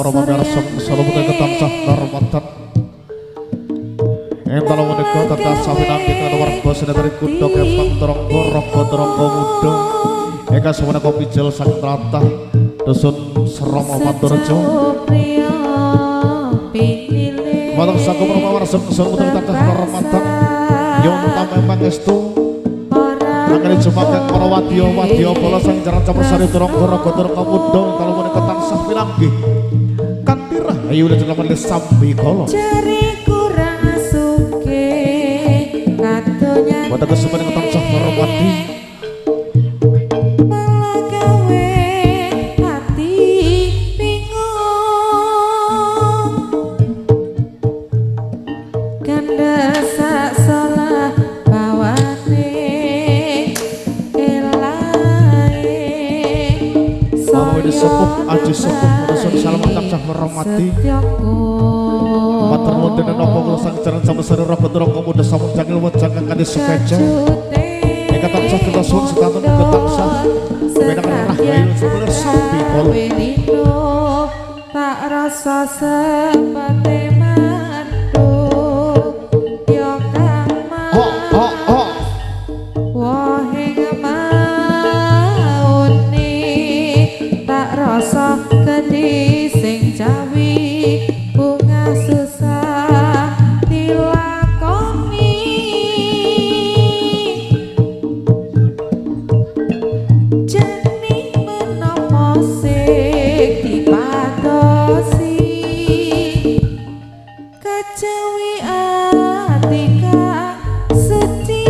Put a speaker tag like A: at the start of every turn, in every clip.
A: para pamirsa solo putra tansah karmatan. Ing dalu menika tansah pinanggih warga sinetri kutha Kepang Turangga Raga Turangga Muda. Eka saweneka pijel saking tlatah dusun Serama Panturejo. Matur saking para pamirsa solo putra tansah karmatan. Nyuwun tameng pangestu anggen jumaken para wadya-wadya bala sang jaran campursari Turangga Raga Turangga Muda ing dalu menika tansah pinanggih kanthi rahayu wilujeng sambikala.
B: Jare kurang sugih kadonyan
A: Wonten kesupen tansah hormati
B: malah gawe ati bingung kandha sak salah bawane elae
A: Bapak sepuh aji sepuh dusun salaman tansah hormati. Matur nuwun dene napa kula sang jaran campursari Raga Turangga Muda sampun jangil wejang kanthi sukeca. Ingkang tansah kita suwun sedanten uga tansah wenang rahayu sumber sambikala.
B: Tak rasa sepate madu ya Kang Mas.
A: Ho ho ho.
B: Wohe mauni tak rasa gedhi sing jawi bunga susah dilakoni jeni menapa sing dipadosi kejawi ati kang suci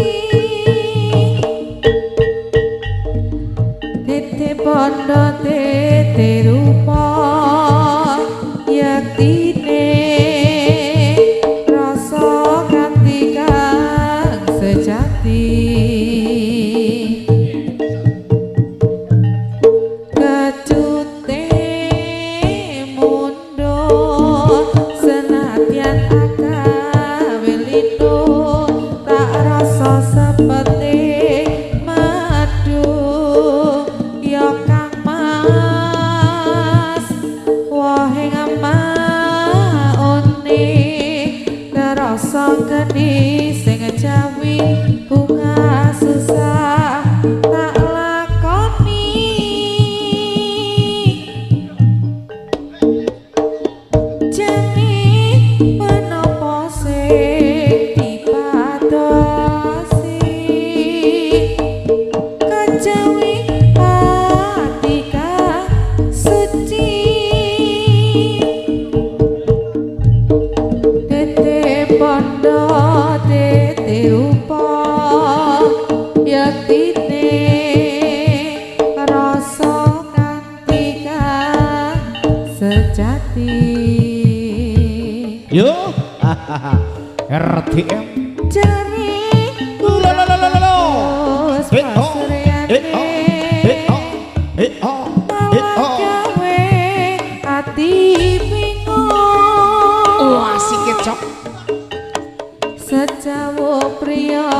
B: tete bondo tete rupa yektine rasa kanthi kang sejati kecute mundur senadyan agawe linu tak rasa sepete madu ya Kang Mas wohe ngamaune kerasa geni sing jawi bunga susah tak lakoni jeni menapa sing dipadosi kejawi ati kang suci tete bondo tete rupa yektine rasa kanthi kang sejati.
A: Yo. RTM.
B: Jare
A: Lo lo lo lo lo.
B: terus
A: Eh oh. Eh oh. Eh oh. Eh oh. Eh
B: malah
A: oh.
B: gawe ati bingung.
A: Wah, asik cok.
B: Sejauh priya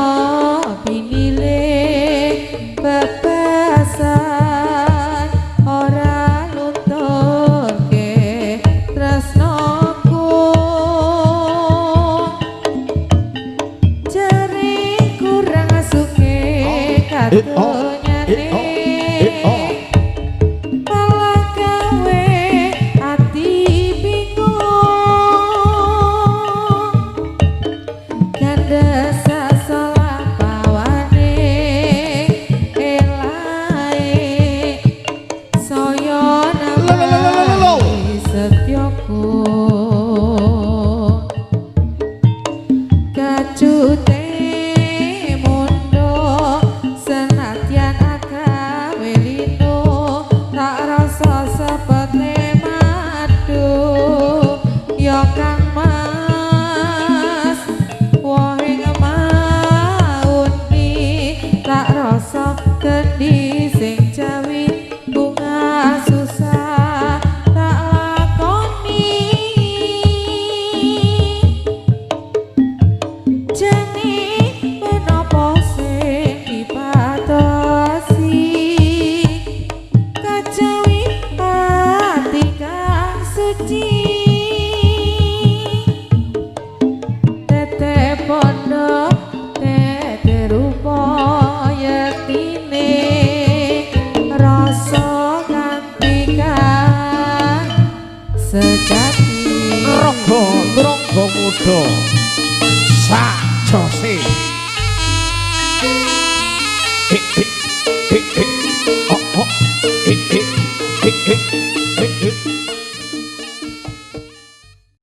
B: pinilih bebasan ora lunturke tresnoku jare kurang sugih
A: Eh oh. Eh oh. Eh oh.
B: malah gawe ati bingung kandha salah bawane elae saya
A: Lo lo lo lo lo lo.
B: nambahi setyaku kacute mundur senadyan agawe linu tak rasa sepete madu ya Kang Mas wohe mauni tak rasa kendhi sing jawi bunga susah tak lakoni jeni
A: Muda sak jose.